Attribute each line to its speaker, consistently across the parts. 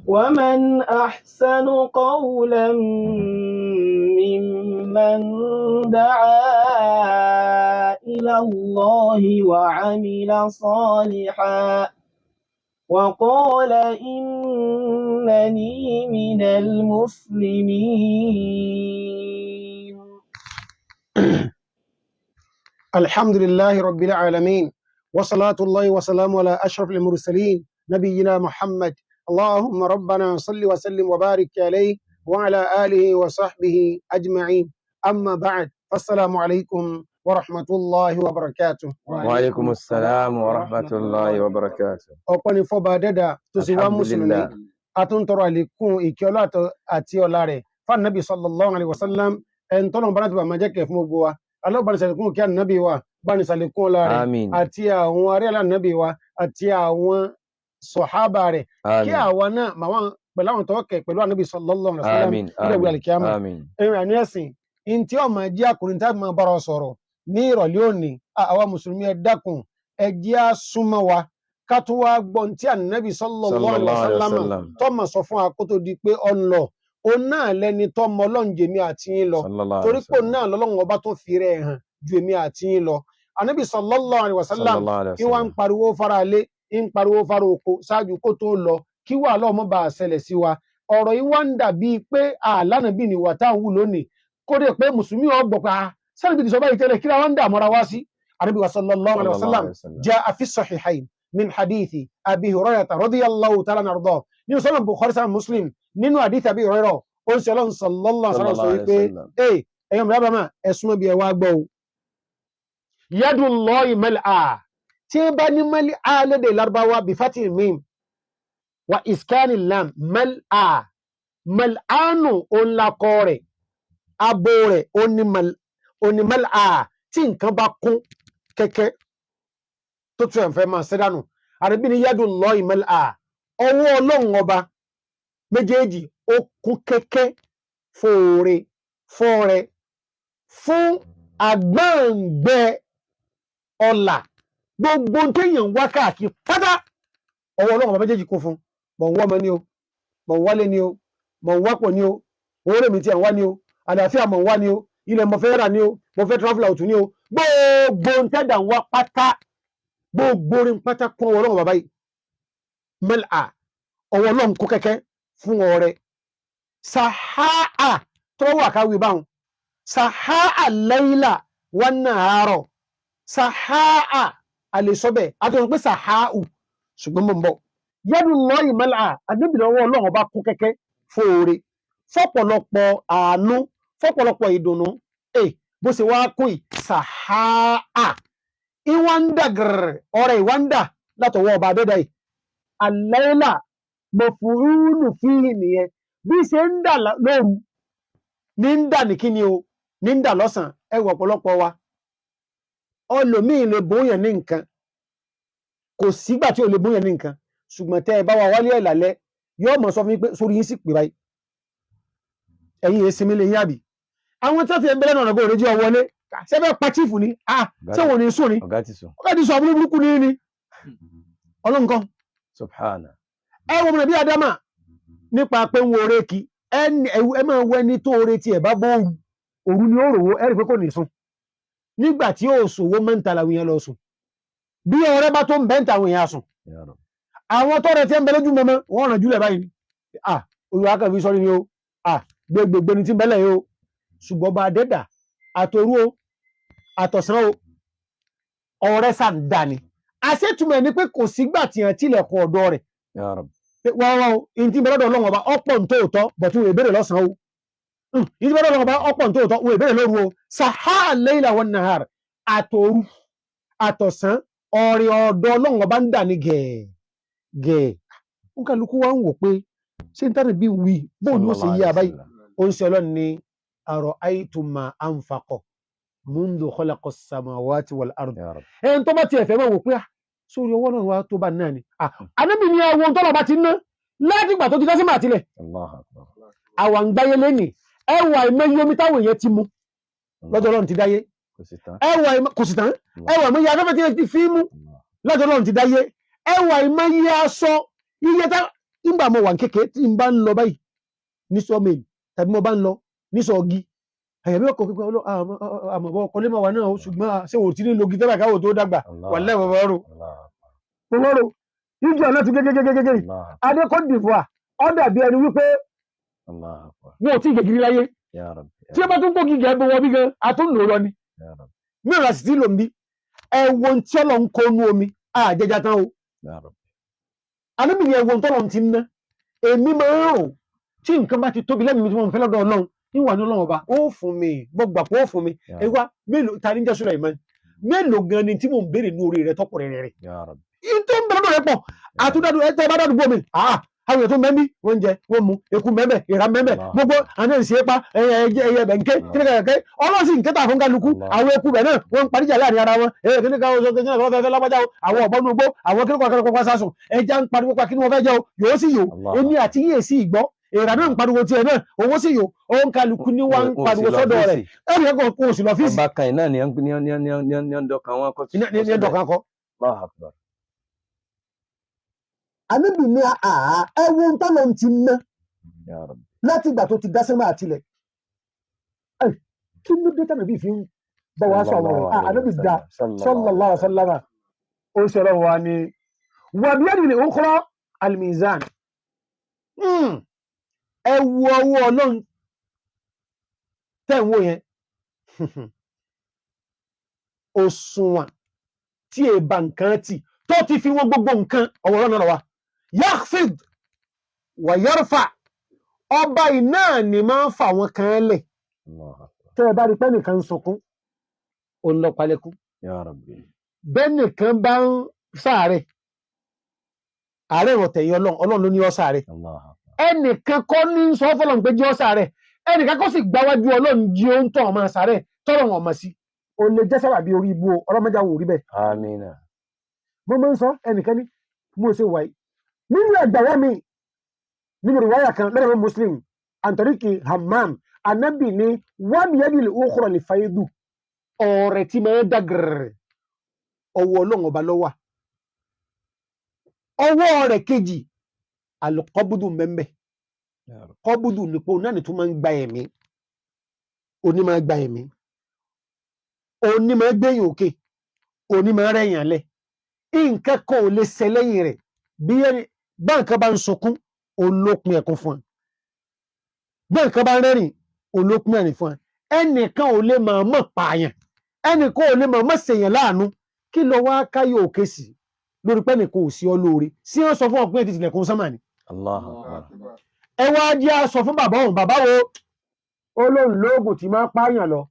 Speaker 1: ومن أحسن قولا ممن دعا إلى الله وعمل صالحا وقال إنني من المسلمين.
Speaker 2: الحمد لله رب العالمين، وصلاة الله وسلامه على أشرف المرسلين نبينا محمد. اللهم ربنا صل وسلم وبارك عليه وعلى آله وصحبه أجمعين. أما بعد، فالسلام عليكم ورحمة الله وبركاته.
Speaker 3: وعليكم السلام ورحمة الله وبركاته.
Speaker 2: Ọpẹ́ ni fọ́ba dẹ́dà tó sì wá mùsùlùmí.
Speaker 3: Alhamdulillah.
Speaker 2: A tún tọrọ àlékún ìkẹ́ ọlá àti ọlá rẹ̀ fún Ànábì sallallahu alaihi wasallam, ẹn tọ́lọ̀ bá láti bà máa jẹ́ kẹ́ fún gbogbo wa. Aláwọ̀ bá ní sàlékún kí Ànábì wa, bá ní sàlékún ọlá rẹ̀
Speaker 3: آمين.
Speaker 2: àti àwọn ará Ànábì wa àti àwọn sọ̀hábà rẹ̀, kí
Speaker 3: آمين.
Speaker 2: àwa náà máa wà pẹ̀lú àwọn tọ́kẹ̀ pẹ̀lú Ànábì sallallahu alaihi wasallam
Speaker 3: آمين.
Speaker 2: nígbà
Speaker 3: آمين.
Speaker 2: àlìkíyàmà.
Speaker 3: آمين.
Speaker 2: Ẹ̀rìn àní ẹ̀sìn in tí ọmọ jẹ́ àkùnrin tá a máa bára sọ̀rọ̀ ní ìrọ̀lẹ́ òní, àwa mùsùlùmí, ẹ dákun, ẹ jẹ́ á súnmọ́ wa ká tún wá gbọ́n tí Ànábì sallallahu
Speaker 3: صلى
Speaker 2: alaihi
Speaker 3: الله عليه
Speaker 2: wasallam
Speaker 3: وسلم.
Speaker 2: tọ́mọ̀ sọ fún wa kó tó di pé ọ ń lọ. Òun náà lẹni tọ́mọ Ọlọ́run jèmi àti yín lọ,
Speaker 3: صلى الله عليه
Speaker 2: torí pé òun
Speaker 3: وسلم.
Speaker 2: náà lọ́lọ́run ọba tó fi rẹ̀ hàn ju èmi àti yín lọ. Ànábì sallallahu alaihi wasallam
Speaker 3: صلى الله عليه
Speaker 2: kí wọ́n ń
Speaker 3: وسلم.
Speaker 2: pariwo fara lé, ń pariwo fara oko ṣáájú kó tó lọ, kí wàhálà ọmọ bá a ṣẹlẹ̀ sí wa. Ọ̀rọ̀ yìí wá ń dàbí pé àlànà bí ni wà táwọn wù lónìí, kó dé pé mùsùlùmí ọgbọ̀ pé sẹ́ni bí ti sọ báyìí tẹ́lẹ̀, kí wọ́n ń dààmú ara wá sí. Ànábì wa sallallahu alaihi
Speaker 3: صلى الله
Speaker 2: wasallam
Speaker 3: عليه وسلم.
Speaker 2: جاء في الصحيحين من حديث أبي هريرة رضي الله تعالى عنه أرضاه، nínú sọ́nà Bukhari sọ́nà Muslim, nínú hadith Abi Hurairah, ó ń sọ Ọlọ́run sallallahu
Speaker 3: صلى
Speaker 2: alaihi wasallam
Speaker 3: الله
Speaker 2: sọ
Speaker 3: عليه
Speaker 2: wípé
Speaker 3: وسلم.
Speaker 2: Ee, ẹ̀yọ́ mìíràn bàmà, ẹ̀sùn mọ́ bí ẹ wá gbọ́ o. Yadullahi mal'a, tí ó bá ní mal'a lédè Lárúbáwá, bí fati mim wa iskani lam, mal'a mal'anu, ònlakọ rẹ̀, abo rẹ̀ ó ní mal'a. Tí nǹkan bá kún kẹ́kẹ́ tó tún ẹ̀fẹ́ máa ṣẹ́dánù, àrẹ́bí ní yadullahi mal'a, ọwọ́ Ọlọ́run ọba méjèèjì ó kún kẹ́kẹ́ fòòrè fọ́ọ̀rẹ́ fún àgbọ̀ǹgbẹ ọlà. Gbogbo téèyàn ń wá káàkiri pátá, ọwọ́ Ọlọ́run ọba méjèèjì kún fún. Mọ̀ ń wá ọmọ ni o, mọ̀ ń wálé ni o, mọ̀ ń wápò ni o, owó lèmi tí ẹ̀ ń wá ni o, àlàáfíà mọ̀ ń wá ni o, ilẹ̀ mo fẹ́ rà ni o, mo fẹ́ travel out ni o, gbogbo ń tẹ́dà ń wá pátá, gbogbo orin pátá kún ọwọ́ Ọlọ́run bàbá yìí. Mẹ́là, ọwọ́ Ọlọ́run kún kẹ́kẹ́ fún ọrẹ. Sàháà tó wà káwí báwọn, sàháà layla wan nahara, sàháà àlèsọ́bẹ̀ àti wọn pé sàháù, ṣùgbọ́n mọ̀ ń bọ̀. Yadullahi mal'a, àdébìnrin, ọwọ́ Ọlọ́run ọba kún kẹ́kẹ́ fóore, fọ́pọ̀lọpọ̀ àánú, fọ́pọ̀lọpọ̀ ìdùnnú. Ẹ bó ṣe wá kún yìí, sàháà ìwà ń dà gẹ̀rẹ̀, ọ̀rẹ́ ìwà ń dà látọwọ́ ọba adẹ́dà yìí. Àlẹ́là mọ̀fúrúnù fíhì nìyẹn. Bí ṣe ń dà lóru ní ń dà ní kíni o, ní ń dà lọ́sàn. Ẹ wọ̀ ọ̀pọ̀lọpọ̀ wa, ọlòmíì lè bóyàn ní nǹkan, kò sígbà tí ò lè bóyàn ní nǹkan, ṣùgbọ́n tẹ́ ẹ bá wa wálé ẹ̀ lálẹ́, yóò mọ̀ sọ fún yín pé sórí yín sì pè báyìí, ẹ̀yin èsì mi lè yín, àbí àwọn tí wọ́n ti ẹ̀ ń bẹ́lẹ̀ náà ọ̀nà òrèjì ọ̀wọ́lé sẹ́fẹ̀ pa chief ni, ah, ṣé wọn ò ní sùn ni?
Speaker 3: Ọ̀gá ti sùn.
Speaker 2: Ọ̀gá ti sọ àbúrò burúkú ní ọlọ́nkan.
Speaker 3: Subhana.
Speaker 2: Ẹ wọ́n mọ̀ bí adama nípa pé ń wo oore kí ẹ máa wọ ẹni tó oore tí ẹ bá bọ́ òru, òru ni ó rò ó, ẹ rí pé kò ní sùn nígbà tí ó sòwò mẹ́ta làwọn èèyàn lọ sùn. Bí ọ̀rẹ́ bá tó ń bẹ́ǹtà, àwọn èèyàn sùn.
Speaker 3: Ya Rab.
Speaker 2: Àwọn tó rẹ̀ tí ń bẹ lójú mọ́mọ́, wọ́n ràn jùlẹ̀ báyìí. Ah, olùwà kan fi sọ́rí ni o, ah, gbégbégbé ni tí ń bẹ́lẹ̀ yìí o. Ṣùgbọ́n bá dẹ́dà, àtòrú o, àtọ̀sán o, ọ̀rẹ́ sàǹdà ni. Àṣetúmọ̀ ní pé kò sígbà tí hàn tilẹ̀kùn ọ̀dọ́ rẹ̀.
Speaker 3: Ya Rab.
Speaker 2: Pé wọ́n wọ́n o, ìyìn tí ń bẹ lọ́dọ̀ Ọlọ́run ọba ọ̀pọ̀ ní tóòtọ́, bọ̀tún wọ́n ìbéèrè lọ́sàn-án o. Ìyìn tí ń bẹ lọ́dọ̀ Ọlọ́run ọba ọ̀pọ̀ ní tóòtọ́, wọ́n ìbéèrè lóru o. Sàhá layla wan nahar, àtòru àtọ̀sán, ọ̀rẹ́ ọ̀dọ̀ Ọlọ́run ọba ń dà ní gẹ̀ẹ́ gẹ̀ẹ́. Ń kálukú wa ń wò pé ṣé n tánà bí wí bóun ni ó ṣe yí abáyé. Ó ń ṣe Ọlọ́run ní ara'aytum ma anfaqa mundu khalaqa as-samawati wal ard.
Speaker 3: Ya Rab.
Speaker 2: Ẹn tó bá tiẹ̀ fẹ́ mọ̀ wò pé ah, sórí ọwọ́ náà wá tó bá náà ni. Ah, Ànábì ní ẹwọ́n tọ́lọ̀ bá ti ná láti ìgbà tó ti dá sí màtílẹ̀.
Speaker 3: Allahu akbar.
Speaker 2: Àwa ń gbáyé lẹ́nì, ẹwà ìmọ̀yé omi táwọn èèyàn ti mu lọ́jọ́ Ọlọ́run ti dáyé.
Speaker 3: Kò sì tán.
Speaker 2: Ẹwà kò sì tán. Ẹwà ìmọ̀yé afẹ́fẹ́ tí ti fi mú
Speaker 3: Allah.
Speaker 2: lọ́jọ́ Ọlọ́run ti dáyé. Ẹwà ìmọ̀yé aṣọ iye tá Nígbà mo wà ní kékeré, tí n bá ń lọ báyìí ní sọ́ọ̀mẹ̀lì tàbí mo bá ń lọ ní sọ́ọ̀gì, àyàbí ọkọ̀ pípẹ́ àmọ̀bọ̀ ọkọ̀ lé máa wà náà, ṣùgbọ́n ṣé wò tí ní logi tẹ́lá káwò tó dàgbà wà lẹ́wọ̀ bọ́rọ̀ bọ́rọ̀ ìjọ náà ti gégégégégé adé Côte d'Ivoire, ó dàbí ẹni wípé wọn ò tí ì gègìrì láyé tí ó bá tún kó gíga ẹbí wọn bí gan atún lò lọ ni mi ò rà sí tí lò ń bí. Ẹwọn tí Ọlọ́run kó nú omi àjẹjà tán o. Anábì ni ẹwọn tọ́lọ́run ti ń ná. Èmi máa ń rò tí nǹkan bá ti tóbi lẹ́mìí tí wọ́n fẹ́ lọ́dọ̀ Ọlọ́run, níwà ní Ọlọ́run ọba ó fún mi, gbọ́gbà pé ó fún mi. Ẹ wá, mélòó ta ní jẹ́ Sulaiman? Mélòó gan ni tí mò ń béèrè ní orí rẹ tọ́pọ̀ rẹ̀ rẹ̀ yìí tó ń bẹ lọ́dọ̀ rẹ pọ̀? Àtúndàdù ẹ tẹ́ bá dàdúgbò mi, àwọn èèyàn tó mẹ́mí wọ́n jẹ, wọ́n mu, eku mẹ́mẹ́, ìra mẹ́mẹ́, gbogbo àná ìṣe pa ẹyẹ ẹyẹ bẹ̀ ń ké kíníkà kẹ́kẹ́. Ọlọ́sì ń kẹta fún kálukú. Àwọn eku bẹ̀ náà wọ́n ń paríjà láàrin ara wọn. Ẹyẹ kíníkà oṣù kíníkà wọ́n fẹ́ lágbájá o, àwọn ọ̀bọ́nú gbó, àwọn kíníkà kẹ́kẹ́ kọ́kọ́ sásùn, ẹja ń pariwo pa kí ni wọ́n fẹ́ jẹ o, yòó sì yò. Èmi àti yíyè sí ìgbọ́ ìrà náà ń pariwo tiẹ̀ náà, owó sì yò. Òun kálukú ní wá ń pariwo sọ́dọ̀ rẹ̀, ẹnì kan kò sí lọ́fíìsì.
Speaker 3: Ọba kan náà ni ní ọ̀dọ̀kan wọn kọ́.
Speaker 2: Ní ọ̀dọ̀kan kọ́. Ànábì ní àá ẹwọ ń tọ́lọ̀ ti ná láti ìgbà tó ti dá sẹ́mà àtìlẹ̀. Kí ló dé tànàbí fi ń bá wa sọ àwọn ọ̀rọ̀? Ànábì dá sallallahu alaihi wasallam. Ó ń sọ̀rọ̀ wa ni wà bí ẹni ní ukhra al-mizan. Ẹ wo ọwọ́ Ọlọ́run tẹ̀ ń wò yẹn, òṣùwọ̀n tí èèbà nǹkan tì tó ti fi wọ́n gbogbo nǹkan, ọwọ́ Ọlọ́run náà wà. Yakhfid wa yarfa, ọba iná ni máa ń fà wọn kan lẹ̀. Tẹ́ ẹ bá rí pé nìkan ń sunkún, ó ń lọ palẹ́kún. Bẹ́ẹ̀ nìkan bá ń sàárẹ̀, àárẹ̀ ìrọ̀tẹ̀yìn Ọlọ́run, Ọlọ́run ló ní ó sàárẹ̀. Ẹnìkan kọ́ ní sọ fọlọ́n pé jí ó sàárẹ̀, ẹnìkan kọ́ sì gbáwájú Ọlọ́run jí ó ń tọ̀ ọmọ sàárẹ̀ tọ́rọ̀ wọn mọ̀ sí. O lè jẹ́ sábàbí orí ibú o, ọlọ́mọdé àwọn òrí bẹ́ẹ̀.
Speaker 3: Àmín.
Speaker 2: Mo máa ń sọ, ẹnìkan ní mo ṣe wáyé nínú ẹgbàá mi, nínú ìwáyà kan lọ́dọ̀ Muslim antoriki Hammam, anabi ní wàmíyẹ́dì òkúrọ̀ lè fàyèdù ọ̀rẹ́ tí máa ń dá gẹ̀rẹ̀, ọwọ́ Ọlọ́run ọba ló wà. Ọwọ́ rẹ̀ kejì alùkọ́bùdù mẹ́mbẹ́. Kọ́bùdù nípò náà ni tó máa ń gba ẹ̀mí, oní máa gba ẹ̀mí, oní máa gbẹ̀yìn òkè, oní máa rẹ̀yìn lẹ̀. Nǹkan kan ò lè ṣẹ lẹ́yìn rẹ̀. Bí ẹni bá nǹkan bá ń sunkún, olópin ẹ̀kún fún ẹ. Bí nǹkan bá ń rẹ́rìn, olópin ẹ̀rìn fún ẹ. Ẹnìkan ò lè máa mọ̀ pààyàn, ẹnìkan ò lè máa mọ̀ ṣèyàn láàánú. Kí lọ wá káyọ̀ òkè sí lórí pé ẹnìkan ò sí ọ lóore sí? Wọn sọ fún ọ pé ẹ ti tilẹ̀kùn sánmà ni. Ẹ wá jẹ́ a sọ fún bàbá òun, bàbá wo ó lóun lóògùn tí máa pààyàn lọ.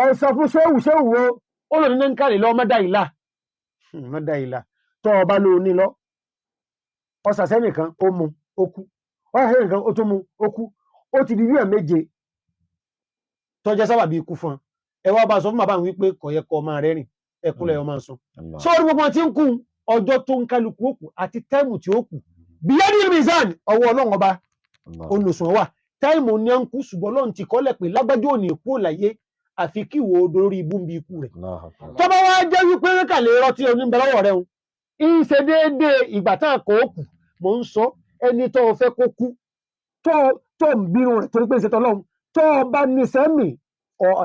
Speaker 2: Ẹ sọ fún ṣéwù, ṣéwù wo ó lòun ní nkàlè lọ, mọ́dà ìlà, mọ́dà ìlà tọ́ ọba ló ní lọ. Ọ̀sàsẹ́ nìkan ó mu, ó kú. Ọ̀sàsẹ́ nìkan ó tún mu, ó kú. Ó ti di bí ẹ̀ méje tọ́jẹ́ sábàbí ikú fún ọ. Ẹ wá bá sọ fún bàbá mi wípé kò yẹ kó máa rẹ́rìn, ẹkúnlẹ̀ ọmọ sùn. Sọ́ọ́rí gbogbo wọn ti ń kú, ọjọ́ tó ń kálukú ó kù àti táìmù tí ó kù, bíyẹ́nì mizan, ọwọ́ Ọlọ́run ọba olùsùn wà. Táìmù ní à ń kú, ṣùgbọ́n Ọlọ́run ti kọ́lẹ̀ pé lágbájá ò ní kú láyé, àfi kí ìwò odò ibú ń bi ikú rẹ̀. Tọ́ba wá jẹ́ wípé kàlẹ́ rọtí oníbẹ̀ lọ́wọ́ rẹ̀ ń ṣe déédéé ìgbà tá a kò kù. Mò ń sọ, ẹni tó o fẹ́ kó kú, tó ń bínú rẹ̀ torí pé ń ṣe tọ́lọ́run, tó o bá ní sẹ́mì tó o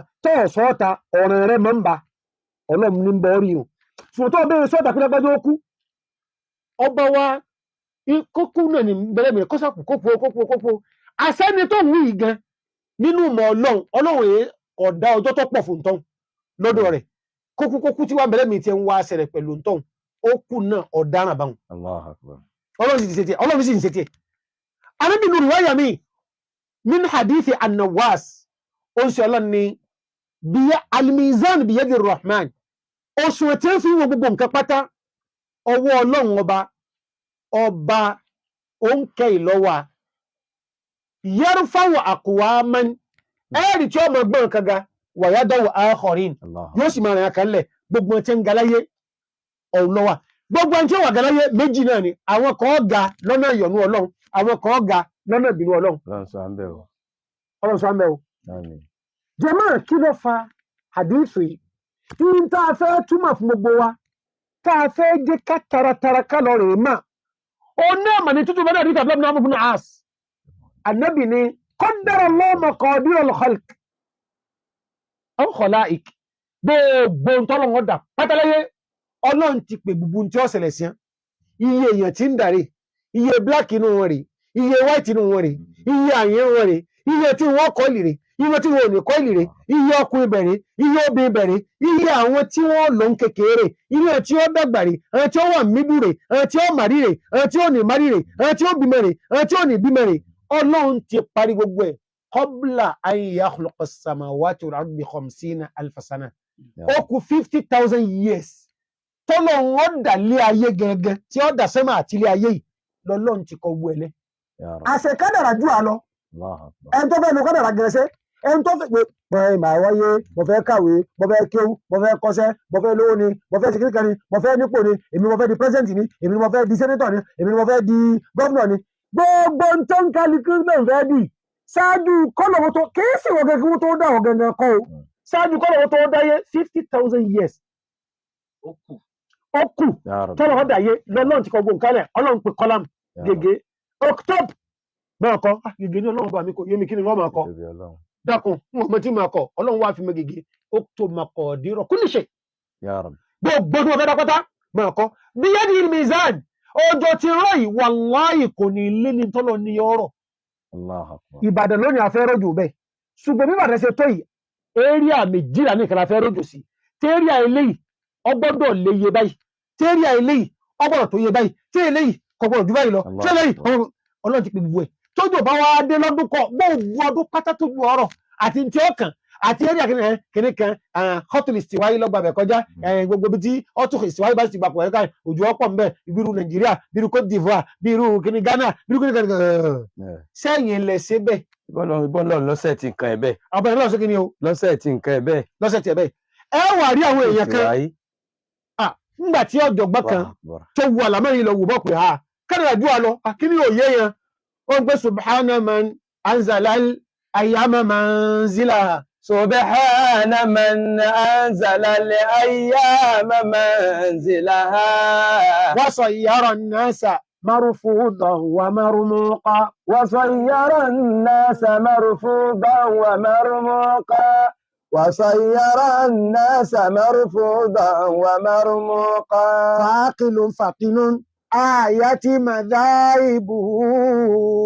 Speaker 2: sọ́ọ̀ta ọ̀ràn rẹ̀ mọ́ ń ba Ọlọ́run ní bọ́ rí o. Ṣùgbọ́n tó o bẹ́ẹ̀ sọ́ọ̀ta pé lágbájá ó kú, ọba wa kókó náà ní bẹ̀rẹ̀ bẹ̀rẹ̀ kọ́sàkù kókó kókó kókó. Àsẹ́ni tó wù yìí gan nínú ìmọ̀ Ọlọ́run, Ọlọ́run yìí ọ̀dá ọjọ́ tó pọ̀ fún tán lọ́dọ̀ rẹ̀. Kókó kókó tí wàá bẹ̀rẹ̀ mi ti ń wá ṣẹlẹ̀ pẹ̀lú tán, ó kù náà ọ̀daràn báwọn. Ọlọ́run sì ti ṣe tiẹ̀, Ọlọ́run sì ń ṣe tiẹ̀. Arábìnrin riwaya mi min hadithi an-Nawas, ó ń ṣe Ọlọ́run ní bíyà al-mizan biyadi rahman, òṣùwọ̀n tí ń fi wọn gbogbo nǹkan pátá, ọwọ́ Ọlọ́run ọba ọba òǹkẹ́ ìlọ́wà. Yarfa'u aqwaman, ẹ̀rì tí ọmọ gbọ́n kaga, wàyádọ́wò akharin, yóò sì máa rìn àkànlẹ̀. Gbogbo tí ń galáyé ọ̀hún lọ́wà, gbogbo tí ó wà galáyé méjì náà ni: àwọn kan ga lọ́nà ìyọ̀nú Ọlọ́run, àwọn kan ga lọ́nà ìbínú Ọlọ́run.
Speaker 3: Ọlọ́run sọ àmbẹ̀ o.
Speaker 2: Ọlọ́run sọ àmbẹ̀ o. Jàmáà, kí ló fa hadithu yìí? Kí n tá a fẹ́ túmọ̀ fún gbogbo wa, tá a fẹ́ jẹ́ ká taratara ká lọ rèé mà. Òun náà mà ní tútù bẹ́ẹ̀ ríta lọ́mọ náà as. Ànábì ni qaddara Allahu maqadir al-khalq. Aw khala'iq. Gbogbo ntọ́lọ́wọ́ dà pátáláyé Ọlọ́run ti pè gbogbo tí ó ṣẹlẹ̀ sí iye èèyàn tí ń dàrí, iye black inú wọn rè, iye white inú wọn rè, iye àyẹ̀ wọn rè, iye tí wọ́n kọ́ ìlì rè, iye tí wọn ò ní kọ́ ìlì rè, iye ọkùnrin bẹ̀rẹ̀, iye obìnrin bẹ̀rẹ̀, iye àwọn tí wọ́n lò ń kékeré, iye tí ó dàgbà rè, àwọn tí ó wà mídù rè, àwọn tí ó màrí rè, àwọn tí ó ní màrí rè, àwọn tí ó bímọ rè, àwọn tí ó ní bímọ rè. Ọlọ́run ti parí gbogbo ẹ̀ qabla an yakhluqa as-samawati wal ardi bi khamsina alfa sana. Ó kù 50,000 years tọ́lọ́run ó dà lé ayé gẹ́gẹ́ tí ó dà sẹ́mà àti ilé ayé yìí lọ́lọ́run ti kọ gbogbo ẹ̀ lẹ́. Àṣẹ kádàrà jù á lọ. Ẹni tó fẹ́ nu kádàrà gẹ̀rẹ́sẹ́, ẹni tó fẹ́ pé ẹ màá wáyé, mo fẹ́ kàwé, mo fẹ́ kéwú, mo fẹ́ kọ́ṣẹ́, mo fẹ́ lówó ni, mo fẹ́ sekirika ni, mo fẹ́ nípò ni, èmi mo fẹ́ di president ni, èmi mo fẹ́ di senator ni, èmi mo fẹ́ di governor ni. Gbogbo tó ń kálukú náà fẹ́ dì ṣáájú kọ́lọ̀wọ́ tó kìí sì wọ́n gẹ́gẹ́ tó dá wọ́n gẹ́gẹ́ kọ́ o, ṣáájú kọ́lọ̀wọ́ tó dáyé 50,000 years ó kù tọ́lọ̀ ọ̀dà yé lọ́lọ́run ti kọ gbogbo nǹkan lẹ̀. Ọlọ́run pe kọ́lámù gègé october máa kọ gègé ní Ọlọ́run bá mi kò yé mi, kí ni wọ́n máa kọ? Dákun, wọn mọ tí máa kọ. Ọlọ́run wá fi mọ gègé october máa kọ dírọ kúlì ṣe gbogbo tí wọn fẹ́ dápátá máa kọ bí yẹ́nì mizan. Ọjọ́ ti rọ yìí, wàláhì kò ní ilé ní tọ́lọ ní ọ̀rọ̀. Ìbàdàn lónìí afẹ́ rọ̀jò bẹ́ẹ̀, ṣùgbọ́n bí Ìbàdàn ṣe tó yìí, area 12 nìkan la fẹ́ rọ̀jò sí. Tẹ́ríà eléyìí ọgbọ́dọ̀ lè yé báyìí, tẹ́ríà eléyìí ọgbọ́dọ̀ tó yé báyìí, tí eléyìí kò gbọ́dọ̀ jù báyìí lọ, tí eléyìí Ọlọ́run ti pè gbogbo ẹ̀. Tójò bá wá dé lọ́dún kọ, gbogbo ọdún pátá tó ju ọ̀rọ̀ àti tí ó kàn àti area kìnìún kan hotline wáyé lọ́gbà bẹ̀ kọjá gbogbo ibi tí hotline wáyé bá ti gbà pọ̀ ẹ̀ka òjò ọ̀pọ̀ ń bẹ̀, ibiru Nàìjíríà, biru Côte d'Ivoire, biru kìnìún Ghana, biru kìnìún kan sẹ́yìn lẹ̀ ṣe bẹ́ẹ̀.
Speaker 3: Bọ́lọ̀ lọ́sẹ̀ tí nǹkan ẹ̀ bẹ́ẹ̀.
Speaker 2: Ọ̀bẹ̀rẹ̀ lọ́sẹ̀ kí ni o?
Speaker 3: Lọ́sẹ̀ tí nǹkan ẹ̀ bẹ́ẹ̀.
Speaker 2: Lọ́sẹ̀ tí ẹ̀ bẹ́ẹ̀. Ẹ wà rí àwọn èèyàn kan nígbà tí ọ̀jọ̀gbọ́n kan tó wu àlámẹ́rin lọ wù bọ́ pé kánàdà jù lọ kí ni òye yẹn ó ń gbé subhana man anzala ayyama manzilaha.
Speaker 3: Subhana man anzala al-ayyama manzilaha.
Speaker 2: Wa sayyara an-nasa marfudan wa marmuqa.
Speaker 3: Wa sayyara an-nasa marfudan wa marmuqa. وصير الناس مرفوضا ومرموقا.
Speaker 2: فعاقل فطن آية مذاهبه.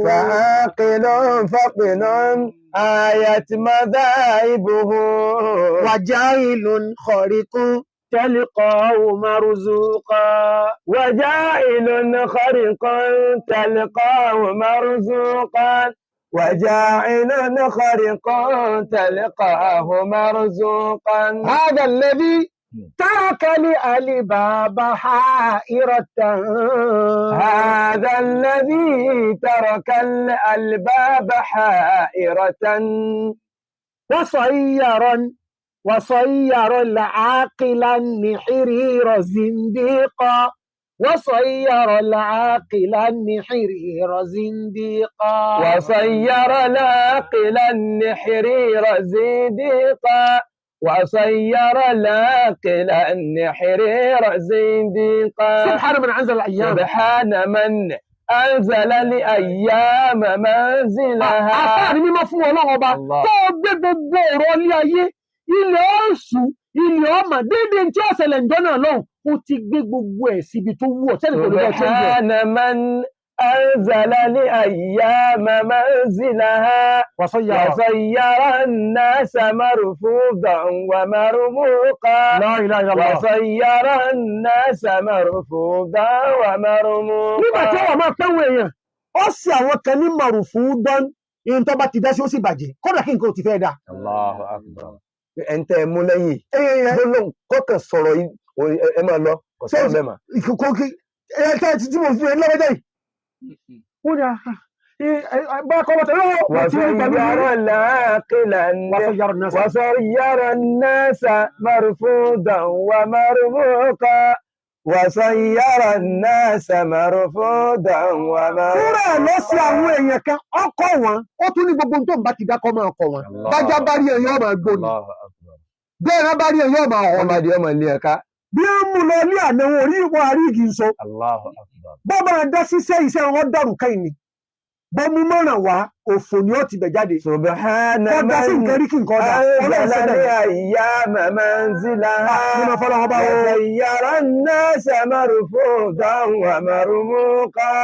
Speaker 3: فعاقل فطن آية مذاهبه.
Speaker 2: وجاهل خارق تلقاه مرزوقا.
Speaker 3: وجاهل خرق تلقاه مرزوقا. وجاعل خرقا تلقاه مرزوقا.
Speaker 2: هذا الذي ترك لألباب حائرة.
Speaker 3: هذا الذي ترك الألباب حائرة.
Speaker 2: وصير العاقل النحرير زنديقا. وصير العاقل النحرير زنديقا.
Speaker 3: وصير العاقل النحرير زنديقا. وصير العاقل النحرير زنديقا.
Speaker 2: سبحان من أنزل الأيام.
Speaker 3: سبحان من أنزل الأيام منزلها.
Speaker 2: Àfáàní mímọ́ fún Ọlọ́run ọba tó gbé gbogbo ọ̀rọ̀ ilé ayé, ilẹ̀ ọ̀sùn, ilẹ̀ ọmọ déédéé tí ó ṣẹlẹ̀ ǹjọ́ náà lọ́hùn, ó ti gbé gbogbo ẹ̀ síbi tó wù ọ́ sẹ́ni kò lè bọ́ ṣe ń jẹ.
Speaker 3: Subhana man anzala al-ayyama manzilaha. Wasayyara an-nasa marfudan wa marmuqa.
Speaker 2: La ilaha illallah.
Speaker 3: Wasayyara an-nasa marfudan wa marmuqa.
Speaker 2: Nígbà tí wọ́n máa pẹ́wọ̀n èèyàn, ó sì àwọn kan ní marfudan, ìyẹn tó bá ti dá sí ó sì bàjẹ́, kódà kí nǹkan ò ti fẹ́ dà.
Speaker 3: Allahu akbar.
Speaker 4: Ẹ̀ ń tẹ́ ẹ mú lẹ́yìn gbólóhùn kọ́kàn sọ̀rọ̀ yìí ẹ máa lọ kò sọ̀rọ̀ mẹ́ma.
Speaker 2: Ìkókí ẹ tẹ́ ẹ ti mo fi ẹ lọ́wọ́dẹ́ yìí. Ó ní bá kọ́ lọ́tẹ̀ lọ́wọ́.
Speaker 3: وصير الناس مرفوضا ومرموقا. وصير الناس مرفوضا ومرموقا.
Speaker 2: Fúnra ẹ̀ lọ sí àwọn èèyàn kan, ọkọ̀ wọn, ó tún ní gbogbo tó ń bá ti dákọ́ máa kọ̀ wọn. Bájá bá rí ẹ̀yọ́ máa gbóni. Bẹ́ẹ̀ bá rí ẹ̀yọ́ máa
Speaker 4: Wọ́n
Speaker 2: hàn.
Speaker 4: bá di ọmọ ilé ẹ̀ka.
Speaker 2: Bí ó mú lọ ní àná wọn orí wọn àrí igi ń sọ. Bọ́ bá dá síṣẹ́ iṣẹ́ wọn dàrú kẹ́yìn ni. Bọ́ mú mọ́ràn wá, òfò ni ó ti bẹ̀ jáde.
Speaker 4: Subhana
Speaker 2: Kọ́ dá sí
Speaker 4: man
Speaker 2: nǹkan rí kí nǹkan dá. Ọlọ́run
Speaker 4: أنزل
Speaker 2: sẹ́dẹ̀.
Speaker 4: الأيام منزلها
Speaker 2: Nínú fọlọ́wọ́n bá wọ.
Speaker 4: وسير الناس مرفوضا ومرموقا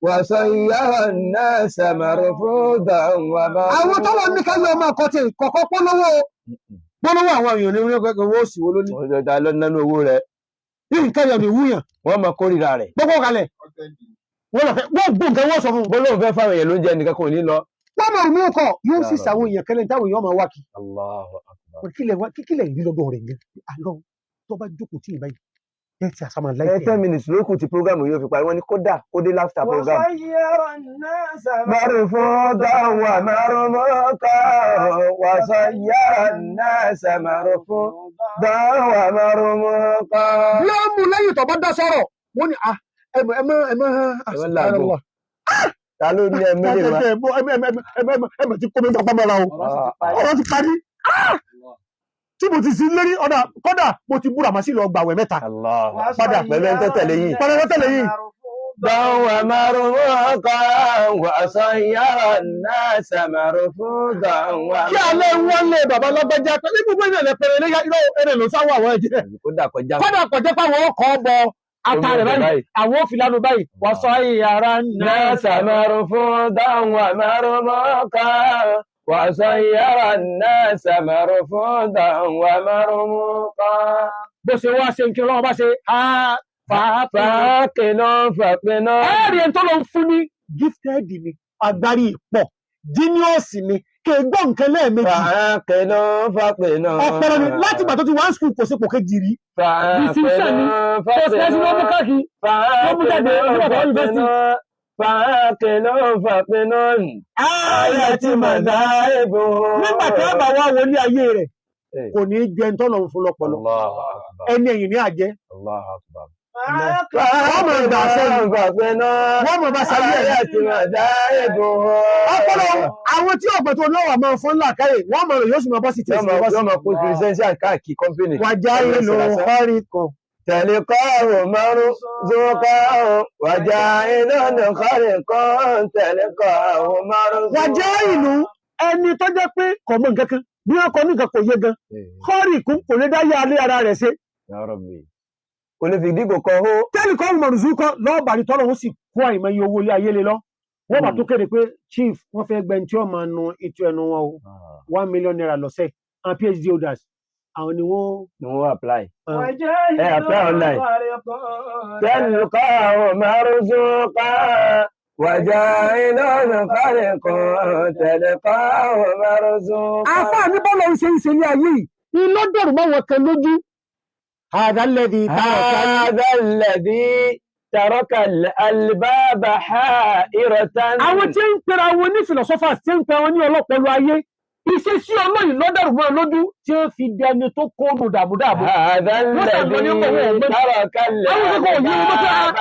Speaker 4: وسير الناس مرفوضا ومرموقا.
Speaker 2: Àwọn tọ́lọ̀ ní ká lọ máa kọ́ tí kọ̀kọ́ polówó polówó àwọn èèyàn ní owó òsì wo ló ní.
Speaker 4: Ọjọ́ ta ló nánú owó rẹ̀,
Speaker 2: Nǹkan yọ̀ ní wúyàn.
Speaker 4: wọ́n máa kórìíra rẹ̀.
Speaker 2: Gbogbo kalẹ̀. Wọ́n lọ fẹ́ wọ́n gbó nǹkan wọ́n sọ fún un.
Speaker 4: Bọ́lọ́hùn fẹ́ fáwọn èèyàn ló ń jẹ nìkan kò ní lọ.
Speaker 2: Wọ́n máa mú ọkọ̀ yóò sì sàwọn èèyàn kẹlẹ́ táwọn èèyàn máa wá kí.
Speaker 4: Allahu akbar.
Speaker 2: Kílẹ̀ wá kílẹ̀ ìrí lọ́dọ̀ rẹ̀ gan. Àlọ́ tó bá jókòó tí ì báyìí. Ẹ ti àsàmà
Speaker 4: Ẹ
Speaker 2: láìpẹ́.
Speaker 4: 10 minutes ló kù tí program yóò fi parí, wọ́n ní kódà kó dé láfta program.
Speaker 1: وصير الناس
Speaker 4: مرفوضا ومرموقا وصير الناس مرفوضا ومرموقا.
Speaker 2: Bí ó mú lẹ́yìn tó bá dá sọ̀rọ̀, wọ́n ní à ẹmọ ẹmọ ẹmọ
Speaker 4: Ẹ má làágùn. Ta ló ní ẹ mílíọ̀nù wa?
Speaker 2: ẹmọ ẹmọ ẹmọ ẹmọ ẹmọ ti kó mi papá mọ́ra o. Ọ̀rọ̀ ti parí. Tí mo ti sí lérí ọ̀dà kọ́dà mo ti búra màá sì lọ gbàwẹ̀ mẹ́ta.
Speaker 4: Allahu
Speaker 2: Padà.
Speaker 4: Pẹ̀lú ẹni tó tẹ̀lé yìí.
Speaker 2: Pẹ̀lú ẹni tó tẹ̀lé yìí.
Speaker 4: ومرموقا وصير الناس مرفوضا.
Speaker 2: Kí alẹ́ wọ́n lé bàbá lágbájá pé ní gbogbo ìrìnlẹ̀ pẹ̀lú eléyà irọ́ ẹ̀rẹ̀ ló sáwọ́ àwọn ẹ̀jẹ̀.
Speaker 4: Kódà kọjá.
Speaker 2: Kọ́dà kò jẹ́ pé àwọn ọkọ̀ bọ ata rẹ̀ báyìí, àwọn òfìlànà báyìí, wọ́n sọ ìyàrá náà.
Speaker 4: الناس مرفوضا ومرموقا وصير الناس مرفوضا ومرموقا.
Speaker 2: Bó ṣe wá ṣe nǹkan lọ́wọ́ bá ṣe á fàáfàá.
Speaker 4: فاقل فاقل.
Speaker 2: Ẹ̀rí ẹni tó lọ ń fún ní gifted ni, agbárí pọ̀, genius ni, kì í gbọ́ nǹkan lẹ́ẹ̀mejì.
Speaker 4: فاقل فاقل.
Speaker 2: Ọpọlọ ni láti ìgbà tó ti wá ń sùkúl kò sípò kejì rí. Distinction ni. First class ló mú káàkiri. Ló mú jáde nígbà tó wà yunifásitì.
Speaker 4: فاقل فاقل. آية مذاهبه.
Speaker 2: Nígbà tí a bá wá wọlé ayé rẹ̀, kò ní í jẹ ẹni tó lọ ń fún lọ́pọlọ.
Speaker 4: الله أكبر.
Speaker 2: Ẹni ẹ̀yìn ní àjẹ́.
Speaker 4: الله أكبر.
Speaker 2: Wọ́n mọ̀ gbà sẹ́yìn.
Speaker 4: فاقل.
Speaker 2: Wọ́n mọ̀ bá sáyé ẹ̀.
Speaker 4: آية مذاهبه.
Speaker 2: Ọpọlọ àwọn tí ọ̀pẹ tó lọ́wọ́ máa fún làákàyè, wọ́n mọ̀ rẹ̀ yóò sì máa bọ́ sí tẹ̀sí bọ́ sí.
Speaker 4: Yọ́ máa kó credential káàkiri company.
Speaker 2: Wàjá ìlú ọ̀rí kan.
Speaker 4: تلقاه مرزوقا وجاهل خلقا تلقاه مرزوقا.
Speaker 2: Wàjá ìlú ẹni tó jẹ́ pé kò mọ̀ nǹkan kan, bí wọ́n kọ ní nǹkan kò yé gan. Kọ́rì kún kò lè dá yá alé ara rẹ̀ ṣe.
Speaker 4: Ya Rabbi. Kò lè fi dígò kan hó.
Speaker 2: Tẹ́lifọ̀ mọ̀rùsù kan lọ́ọ̀bà ní tọ́lọ́hún sì kó àìmọye owó ilé ayé lé lọ. Wọ́n bá tó kéde pé chief wọ́n fẹ́ gbẹ́ni tí ó máa nu ètò ẹnu wọn o, ₦1 million lọ́sẹ̀. Àwọn PhD holders àwọn ni wọ́n.
Speaker 4: Ni wọ́n apply.
Speaker 1: وجاهل
Speaker 4: Ẹ apply online. تلقاه مرزوقا وجاهل خلقا تلقاه مرزوقا.
Speaker 2: Àfáà ní bọ́lá ń ṣe ń ṣe ní ayé yìí iná dẹ̀rù mọ́ wọn kan lójú. Àdálẹ́dì
Speaker 4: هذا الذي ترك الألباب حائرة.
Speaker 2: Àwọn tí ń pera wọn ní philosophers tí ń pera wọn ní ọlọ́pọlọ ayé ìṣesí ọlọ́yìn lọ́dẹ̀rù mọ́ wọn lójú tí ó fi dẹni tó kóònù dààmúdààmú.
Speaker 4: هذا
Speaker 2: Wọ́n sàn lọ ní
Speaker 4: الذي
Speaker 2: ọkọ̀ wọn ọ̀gbẹ́.
Speaker 4: ترك
Speaker 2: Àwọn akẹ́kọ̀ọ́ yìí wọ́n fẹ́
Speaker 4: الألباب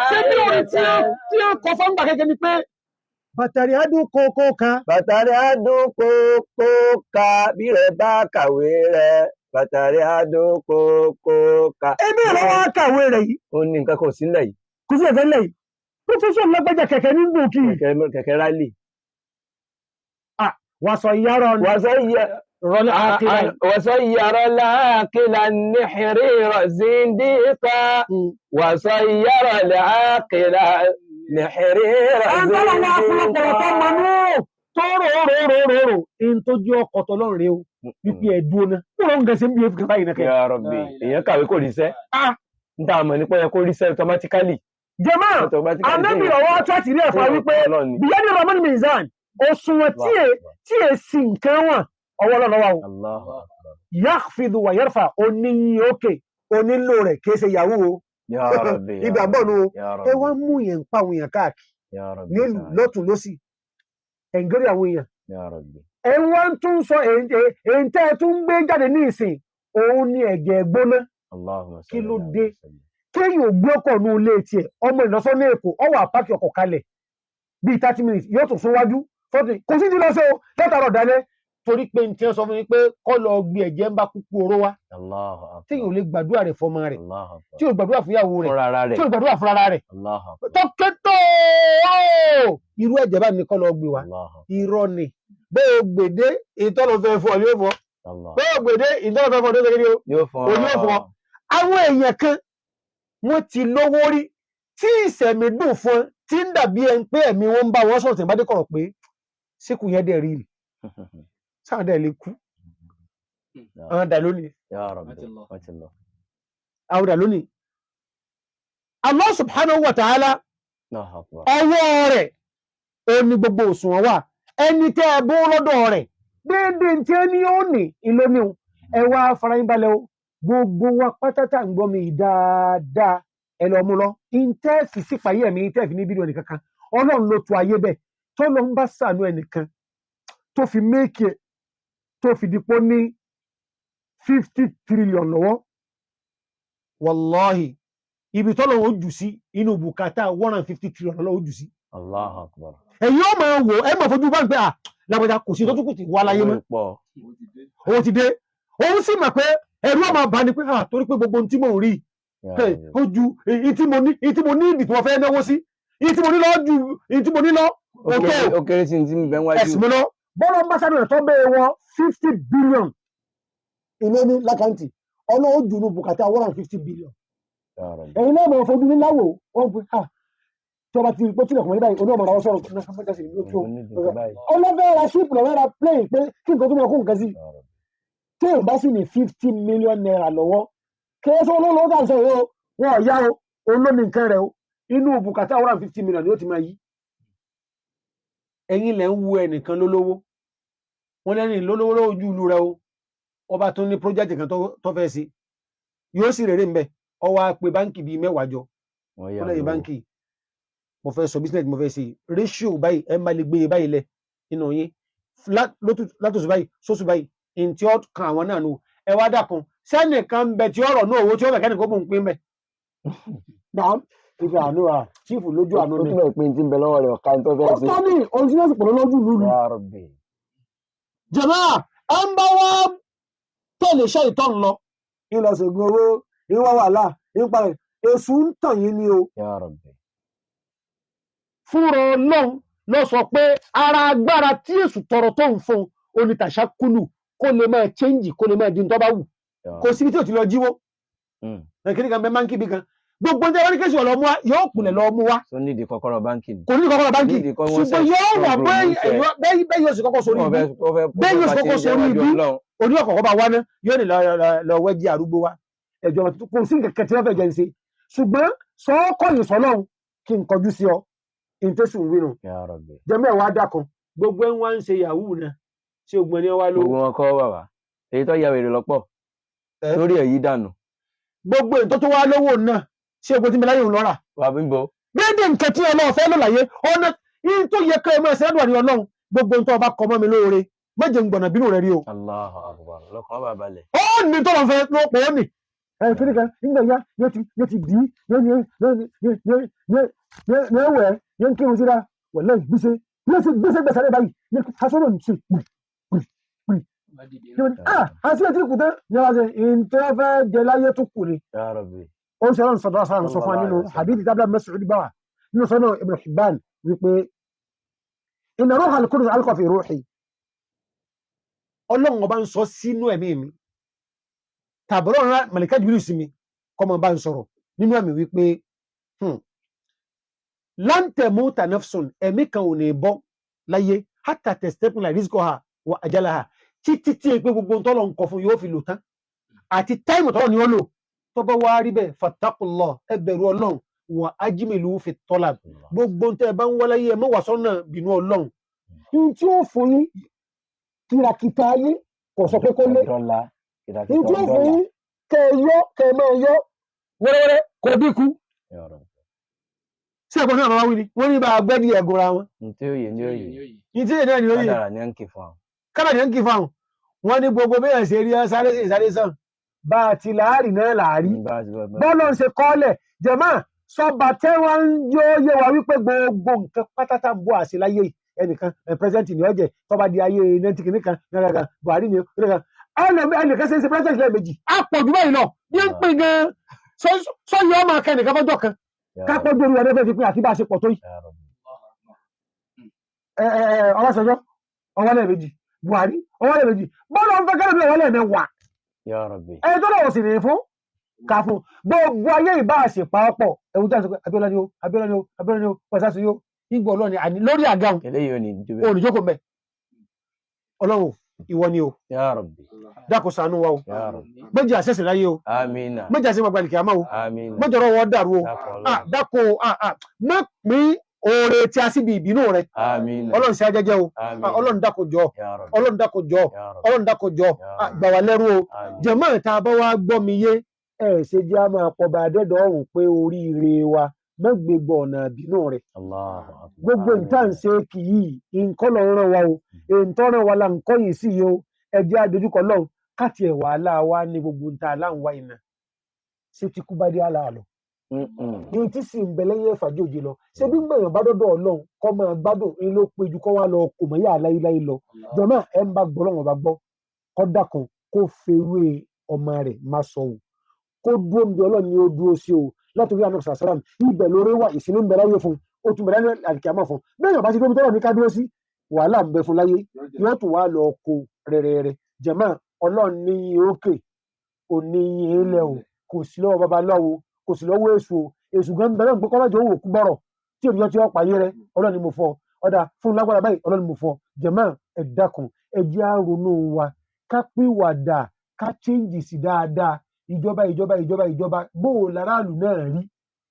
Speaker 2: ṣé bí orin tí ó
Speaker 4: حائرة.
Speaker 2: tí ó kọ fọ́ngbà kékeré ni pé bàtàrí adùn kókó kan.
Speaker 4: Bàtàrí adùn kókó ka bí rẹ bá kàwé rẹ. Bàtàrí adùn kókó ka.
Speaker 2: Ẹbí rẹ wá kàwé rẹ yìí.
Speaker 4: Ó ní nǹkan kan ò sílẹ̀ yìí.
Speaker 2: Kò sí ẹ̀fẹ́ lẹ̀ yìí. Pírọfẹ́sọ̀ lágbájá kẹ̀kẹ́ ní gbòógì.
Speaker 4: Kẹ̀kẹ́ rálì.
Speaker 2: Wàá sọ ìyára ọ̀nà
Speaker 4: Wàsọ yẹ
Speaker 2: rọlẹ́ àkìlẹ̀.
Speaker 4: وصير العاقل النحرير زنديقا وصير العاقل النحرير
Speaker 2: Ẹ̀ńtọ́lọ́ wá fún ọpọlọ tó mọ
Speaker 4: زنديقا.
Speaker 2: ní ó tó rò rò rò rò rò in tó jẹ́ ọkọ̀ tọ́lọ́run rèé o wípé ẹ̀dùn náà kó ló ń gẹ̀ẹ́sẹ̀ ń bí efi kẹfà yìí nìkẹ́.
Speaker 4: Ya Rabbi, èèyàn kàwé kò ríṣẹ́. N ta àmọ̀ nípa yẹ kó ríṣẹ́ automatically.
Speaker 2: Jẹ́mọ́
Speaker 4: Automatically.
Speaker 2: Anábì ọwọ́ tó àti rí ẹ̀fọ́ wípé
Speaker 4: Ọlọ́run ni.
Speaker 2: bíyẹ́nì Ramon Mizan òṣùwọ̀n tí è sì nǹkan wọn ọwọ́ lọ́wọ́ o.
Speaker 4: Allahu Akbar.
Speaker 2: Yakhfidu wa yarfa oníyìn òkè onílò rẹ̀ kìí ṣe yahoo o.
Speaker 4: Ya Rabbi. Ya
Speaker 2: Ibi àbọ̀nù o.
Speaker 4: Rabbi, Ya
Speaker 2: Ẹ wá
Speaker 4: Rabbi.
Speaker 2: mú yẹn ń pa àwọn èèyàn káàkiri
Speaker 4: Ya Rabbi.
Speaker 2: nílùú lọ́tún lọ́sì ẹ̀ǹgẹ́rì àwọn èèyàn.
Speaker 4: Ya Rabbi.
Speaker 2: Ẹ wá ń tún sọ èyí tẹ́ ẹ tún gbé jáde ní ìsìn òun ni ẹ̀jẹ̀ gbóná.
Speaker 4: Allahumma
Speaker 2: Kí
Speaker 4: salli
Speaker 2: ló
Speaker 4: ala
Speaker 2: dé?
Speaker 4: sallim.
Speaker 2: Kéèyàn ò gbé ọkọ̀ ní ilé tiẹ̀ ọmọ ìlọsọ́nà Èkó ọwọ́ àpákì ọkọ̀ kalẹ̀ bíi 30 minutes yóò tún sún wájú 40 kò sí ti lọ sí o látàrọ̀ dalẹ̀. Torí pé n tí wọ́n sọ fún mi pé kọ́ lọ gbé ẹ̀jẹ̀ ń bá kúkú oró wá,
Speaker 3: Allahu akbar.
Speaker 2: tí yóò lè gbàdúrà rẹ̀ fọmọ rẹ̀,
Speaker 3: Allahu akbar.
Speaker 2: tí yóò gbàdúrà fún ìyàwó rẹ̀,
Speaker 3: Fúnra ara
Speaker 2: tí
Speaker 3: rẹ̀.
Speaker 2: yóò gbàdúrà fúnra rẹ̀.
Speaker 3: Allahu akbar.
Speaker 2: Tọ́kẹ́tọ̀ irú ẹ̀jẹ̀ bá ní kọ́ lọ gbé wa.
Speaker 3: Allahu akbar.
Speaker 2: Irọ́ ni. Bẹ́ẹ̀ o gbèdé ìtọ́lọ̀ fẹ́ fọ́ yóò fọ́.
Speaker 3: Allah.
Speaker 2: Bẹ́ẹ̀ o gbèdé ìtọ́lọ̀ fẹ́ fọ́ yóò
Speaker 3: Yóò fún
Speaker 2: Òní ò fún ọ. Àwọn èèyàn kan wọ́n ti lówó rí tí ìsẹ̀mí dùn fún ọ, tí ń dàbí ẹni pé ẹ̀mí wọn ń bá wọn sọ̀rọ̀ tí wọ́n bá dé kọ̀rọ̀ pé síkù yẹn dẹ̀ rí rí sáà dẹ̀ lè kú. Àwọn dà lónìí.
Speaker 3: Ya Rabbi.
Speaker 1: Wọ́n ti lọ.
Speaker 3: Wọ́n ti lọ.
Speaker 2: Àwọn dà lónìí. Allah subhanahu wa ta'ala,
Speaker 3: Allahu akbar.
Speaker 2: ọwọ́ rẹ̀ ó ní gbogbo òṣùwọ̀n wà. Ẹni tẹ́ ẹ bó lọ́dọ̀ rẹ̀ déédéé tí ẹ ní ó ní ìlónìí o. Ẹ wá fara yín balẹ̀ o. Gbogbo wa pátátá ń gbọ́ mi yìí dáadáa, ẹ lọ mú lọ ìntẹ́ẹ̀fì sípayé ẹ̀mí ìntẹ́ẹ̀fì ní bílíọ̀nù kankan. Ọlọ́run ló tu ayé bẹ́ẹ̀ tó lọ ń bá sànú ẹnìkan tó fi méèkì ẹ̀ tó fi dipò ní 50 trillion lọ́wọ́. Wàláhì, ibi tọ́lọ̀ ó jù sí inú bùkátà 150 trillion lọ́wọ́ ó jù sí.
Speaker 3: Allahu akbar.
Speaker 2: Ẹ̀yin ó máa wò, ẹ máa fojú bá ń pẹ́ à lágbàjá kò sí tó tún kù tí wà láyé mọ́.
Speaker 3: Owó pọ̀.
Speaker 2: Owó ti dé, òun sì mọ̀ pé ẹ̀rú ọmọ bá ní pé à torí pé gbogbo ohun tí mò ń rí
Speaker 3: Ya
Speaker 2: hey,
Speaker 3: Rabbi.
Speaker 2: ó ju èyí tí mo ní, èyí tí mo ní ìdí tí mo fẹ́ náwó sí, èyí tí mo ní lọ ju èyí tí mo ní lọ.
Speaker 3: Ó
Speaker 2: òkè
Speaker 3: kéré- Ó kéré sí ní tí ń bẹ níwájú.
Speaker 2: Ẹ̀sìn mi lọ bọ́lá ń bá sáré rẹ̀ tó bẹ́ẹ̀ wọ 50 billion ilé ní lákàntì, ọlọ́wọ́ jù ní bùkátà 150 billion.
Speaker 3: Ya Rabbi.
Speaker 2: Ẹ̀yin náà máa fojú níláwò wọ́n fi ha tí ọba ti pé tilẹ̀kùn mọ́ báyìí oní ọmọ àwọn sọ̀rọ̀ náà fẹ́ jásí ìlú tó
Speaker 3: Mo ní nǹkan báyìí.
Speaker 2: ọlọ́fẹ́ ra ṣíìpù lọ́wọ́ ra plane pé kí nǹkan tó máa kó nǹkan sí.
Speaker 3: Ya Rabbi.
Speaker 2: Tí èèyàn bá sì ní 50 million naira lọ́wọ́, kí ẹ sọ olóòlò tà ń sọ yìí o, wọn ò yá o, òun ló ní nǹkan rẹ o, inú bùkátà 150 million ni ó ti máa yí. Ẹ̀yin lẹ̀ ń wo ẹnìkan lólówó, wọn lẹ́ni lólówó lójú ìlú rẹ o, ọba tó ní project kan tó fẹ́ ṣe yóò sì rèrè ń bẹ, ó wá pe báǹkì bíi 10 jọ.
Speaker 3: Wọ́n yà
Speaker 2: Ó lẹ́yìn
Speaker 3: lówó.
Speaker 2: Báǹkì mo fẹ́ sọ business mo fẹ́ ṣe ratio báyìí, ẹ má lè gbé e báyìí lẹ̀ nínú yín látòsù báyìí sóṣù báyìí ntí ó kan àwọn náà nù. Ẹ wá dákun, sẹ́nìkan ń bẹ tí ọ̀rọ̀ náà owó tí ó bẹ̀ kẹ́nìkan bò ń pín bẹ̀. Náà ibi àánú à chief lójú àánú
Speaker 4: Ó
Speaker 2: ni.
Speaker 4: túmọ̀ pé ní tí ń bẹ lọ́wọ́ rẹ̀ ọ̀ka ní tó fẹ́
Speaker 2: Ó
Speaker 4: ṣe.
Speaker 2: tọ́ ní ohun tí wọ́n sì pọ̀ lójú ìlú lu.
Speaker 3: Ya Rabbi.
Speaker 2: Jàmáà, ẹ ń bá wá tẹ̀lé iṣẹ́ ìtọ́n lọ. Ń lọ sògùn owó, ń wá wàhálà, ń parẹ́. Èṣù ń tàn yín ni o.
Speaker 3: Ya Rabbi.
Speaker 2: Fúnra Ọlọ́run lọ sọ pé ara agbára tí èṣù tọrọ tó ń fún onítàṣà kúlù kó lè máa change, kó lè máa di tó bá wù.
Speaker 3: Ya
Speaker 2: Kò síbi tí ò ti lọ jíwó. Kí ni kan bẹ báńkì bí kan gbogbo ní ẹwọ́n ní kéṣù ọ̀lọ́ mú wa yóò kùnlẹ̀ lọ mú wa.
Speaker 3: Tó nídìí kọ́kọ́rọ́ báńkì ni.
Speaker 2: Kò ní kọ́kọ́rọ́ báńkì.
Speaker 3: Nídìí kọ́ wọ́n
Speaker 2: Ṣùgbọ́n yóò wà bẹ́ẹ̀ yóò sì kọ́kọ́ sórí
Speaker 3: Wọ́n
Speaker 2: ibú
Speaker 3: fẹ́ wọ́n fẹ́
Speaker 2: bẹ́ẹ̀ yóò
Speaker 3: wọ́n
Speaker 2: sì
Speaker 3: fẹ́
Speaker 2: kọ́kọ́ sórí
Speaker 3: bá ti ń
Speaker 2: ibú.
Speaker 3: jẹ́ wájú Ọlọ́run.
Speaker 2: Oní ọ̀kọ̀ọ̀kọ̀ bá wá ná yóò ní lọ wẹ́jì arúgbó wa ẹ̀jọ̀ kò sí nǹkan tí wọ́n fẹ́ jẹ́ ń ṣe, ṣùgbọ́n sọ́ọ́kọ̀yìn sọ́lọ́run kí n kọjú sí ọ ìtẹ́sùn wínú.
Speaker 3: Ya Rabbi.
Speaker 2: Jẹ́mọ́ ẹ̀ wá dákan gbogbo ẹ̀ ń wá ń ṣe yahoo náà ṣé ogun ẹni wá lówó.
Speaker 3: Gbogbo wọn kọ́ bàbá. Èyí tó ya wèrè lọ́pọ̀.
Speaker 2: Ẹ́.
Speaker 3: Lórí èyí dànù.
Speaker 2: Gbogbo èyí tó tó wá lówó náà ṣé ogun tí mi láyé òun lọ́ra.
Speaker 3: Wà bí ń bo.
Speaker 2: Déédéé nǹkan tí Ọlọ́run fẹ́ lò láyé ọ̀nà yìí tó yẹ kẹ́ ẹ máa ṣe ládùúgbò ní Ọlọ́run gbogbo nǹkan ọba kọ mọ́ mi lóore méje ń gbọ̀nà bínú rẹ rí o.
Speaker 3: Allahu akbar. Lọ́kàn bá balẹ̀.
Speaker 2: Ó ní tó lọ́n fẹ́ ló pọ̀ ó nì. Ẹ kiri kan nígbà yá yóò ti dì í yóò yóò yóò yóò yóò yóò wẹ̀ yóò ń kírun síra wẹ̀lẹ́ gbèsè yóò ti gbèsè gbèsè rẹ báyìí ní asọ́nà ń ṣe pì pì pì. Yóò ní ah àti ètí kùtẹ́ ní wàá ṣe ìǹtẹ́ fẹ́ jẹ láyé tó kù ni.
Speaker 3: Ya Rabbi.
Speaker 2: Ó ń sọ̀rọ̀ sọ̀rọ̀ sọ̀rọ̀ sọ fún wa nínú hadithi tábìlì Mas'ud bá wà nínú sọ́nà Ibn Hibban wípé inna ruha al-qudus alqa fi ruhi, Ọlọ́run ọba ń sọ sínú ẹ̀mí mi tàbí Ọlọ́run rán Màlàíkà Jibril sí mi kọ́mọ bá ń sọ̀rọ̀ nínú ẹ̀mí wípé lan tamuta nafsun, ẹ̀mí kan ò ní bọ́ láyé hatta tastakmila rizqaha wa ajalaha, títí tí pé gbogbo tọ́lọ̀ ń kọ fún yóò fi lò tán àti time tọ́lọ̀ ni ó lò. Tó bá wá rí bẹ́ẹ̀, fattaqullah, ẹ bẹ̀rù Ọlọ́run, wa ajmilu fi talab, gbogbo tẹ́ ẹ bá ń wáláyé ẹ má wà sọ́nà bínú Ọlọ́run ní tí ó fún yín kìràkìtà ayé kò sọ pé kó lé
Speaker 3: Dọ́là.
Speaker 2: ní tí ó fún yín kẹ ẹ yọ kẹ ẹ máa yọ wẹ́rẹ́wẹ́rẹ́ kò dínkù.
Speaker 3: Ya Rabbi.
Speaker 2: Sí ẹ̀kọ́ náà bàbá wí ni wọ́n ní bá a gbẹ́dì ẹ̀gúnra wọn.
Speaker 3: Ní tí ó yè ní òye.
Speaker 2: Ní tí èdè náà ni ó yè.
Speaker 3: Kádàrà ní à ń kì fún àwọn.
Speaker 2: Kádà ní ń kì fáwọn wọn ní gbogbo bẹ́ẹ̀ ṣe rí sáré sí sáré sàn bá a ti láàrì náà láàrí bọ́ọ̀lù ń ṣe kọ́lẹ̀ jẹ̀mọ́ sọba tẹ́ wọ́n ń yó yé wa wípé gbogbo nǹkan pátátá ń bọ́ àṣẹ láyé yìí, Ẹnìkan president ni ọjẹ tọba di ayé nẹntì kìnìkan gàgàgà Buhari ni kìnìkan ẹnìkan ṣe ń ṣe president lẹ́ẹ̀mejì á pọ̀ jù báyìí lọ bí ń pín gan sọyọ ọmọ akẹ́nìkan fọjọ́ kan kápẹ́ gbórí wa lẹ́fẹ̀ẹ́ fi pín àti bá a ṣe pọ̀ tó yìí. Ọbásanjọ́ ọwọ́ lẹ́ẹ̀mejì, Buhari ọwọ́ lẹ́ẹ̀mejì, bọ́ọ̀lù ọ̀nfẹ́ kẹ́lẹ́ bí ọwọ́ lẹ́ẹ̀mẹ́wàá. Ẹni tó lọ́wọ́ sì ní fún ká fún gbogbo ayé ìbá àṣepá ọ̀pọ̀ ẹ̀wù tí a sọ pé Abíọ́lá ni ó, Abíọ́lá ni ó, Abíọ́lá ni ó, pẹ̀sà sí yó ìgbọ̀ Ọlọ́run àní lórí àga òun òníjókòó mẹ́. Ọlọ́run ìwọ ni o, dákun ṣàánú wa o, méjì àṣẹṣe láyé o, méjì àṣẹ gbàgbà nìkẹ́ àmọ́ o, méjì ọ̀rọ̀ wọn dàrú o, dákun má pín oore tí a síbi ìbínú rẹ. Ọlọ́run ṣe ajẹjẹ o, Ọlọ́run dákun jọ, Ọlọ́run dákun jọ, Ọlọ́run dákun jọ, gbà wá lẹ́rú o. Jẹ̀mọ́ ìta bá wá gbọ́ mi yé ẹ ṣe jẹ́ a máa pọ̀ bá adẹ́dọ̀ ọ̀hún pé oríire wa mẹ́gbẹ̀gbọ̀ ọ̀nà ìbínú rẹ̀. Gbogbo ìta ń ṣe kì í nǹkan lọ ràn wá o, èntọ́ ràn wá la nǹkan yìí sí yìí o. Ẹ jẹ́ àdójúkọ lọ́hùn káàtì ẹ̀ wàhálà wa ní gbogbo ìta aláǹwá iná ṣé ti kú bá dé àlàálọ̀ ní tí sì ń bẹ lẹ́yìn ẹ̀fà jòjì lọ. Ṣé bí gbẹ̀yàn bá dọ́dọ̀ Ọlọ́run kọ́ máa gbádùn ní ló péjú kọ́ wá lọ kò mọ́ yà láíláí lọ. Jọ̀mọ́ ẹ̀ ń bá gbọ́ lọ́wọ́ bá gbọ́ kọ́ dákun kó fewé ọmọ rẹ̀ má sọ wò kó dúró níbi Ọlọ́run ni ó dúró sí o látòrí àná sàlám ibẹ̀ lórí wà ìsinmi ń bẹ láyé fún ó tún bẹ láyé àlìkàmọ́ fún bẹ́ẹ̀ yóò bá ti dóbi tọ́lọ̀ ní ká dúró sí wàhálà ń bẹ fún láyé yóò tún wá lọ kó rẹ̀rẹ̀rẹ̀. Jẹ̀mọ́ Ọlọ́run ní yín òkè òní yín ilẹ̀ o, kò sí lọ́wọ́ babaláwo, kò sí lọ́wọ́ èṣù o. Èṣù gan bẹ̀rẹ̀ pé kọ́lọ́jọ́ òwò kú bọ̀rọ̀ tí òníyàn ti ọ̀pá yé rẹ. Ọlọ́run ni mo fọ ọ̀dà fún lágbára báyìí, Ọlọ́run ni mo fọ. Jẹ̀mọ́ ẹ dákun ẹ jẹ́ á ronú wa ká pìwàdà ká chíǹjì sí dáadáa. Ìjọba ìjọba ìjọba ìjọba bóò láràlú náà rí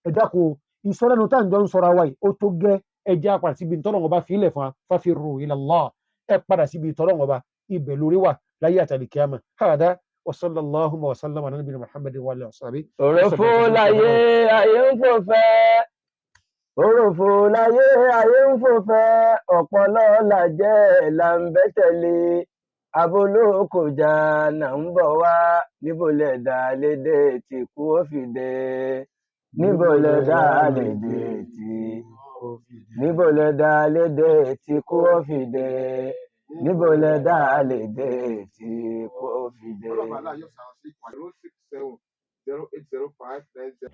Speaker 2: ẹ dákun o. Ìsọlẹ́nu tá à ń jọ ń sọra wa yìí ó tó gẹ́. Ẹ jẹ́ á padà síbi ìtọ́lọ́run ọba fi ilẹ̀ fún wa fáfirru ila Allah, ẹ padà síbi ìtọ́lọ́run ọba ibẹ̀ lórí wà láyé àtàlì kíámà. Hàdá wa sallallahu wa sallam ala nabiyina Muhammadin wa alihi wa sahbihi.
Speaker 4: Òròfó láyé ayé ń fò fẹ́, òròfó láyé ayé ń fò fẹ́, ọ̀pọ̀lọ́ làjẹ́ là ń bẹ́ tẹ̀lé abolókòjà náà ń bọ̀ wá níbo lẹ̀dá lédè tí kú ó fi dé, níbo lẹ̀dá lédè tí, níbo lẹ̀dá lédè tí kú ó fi dé, níbo lẹ̀dá lédè tí kú ó fi dé.
Speaker 1: 067 0805 90.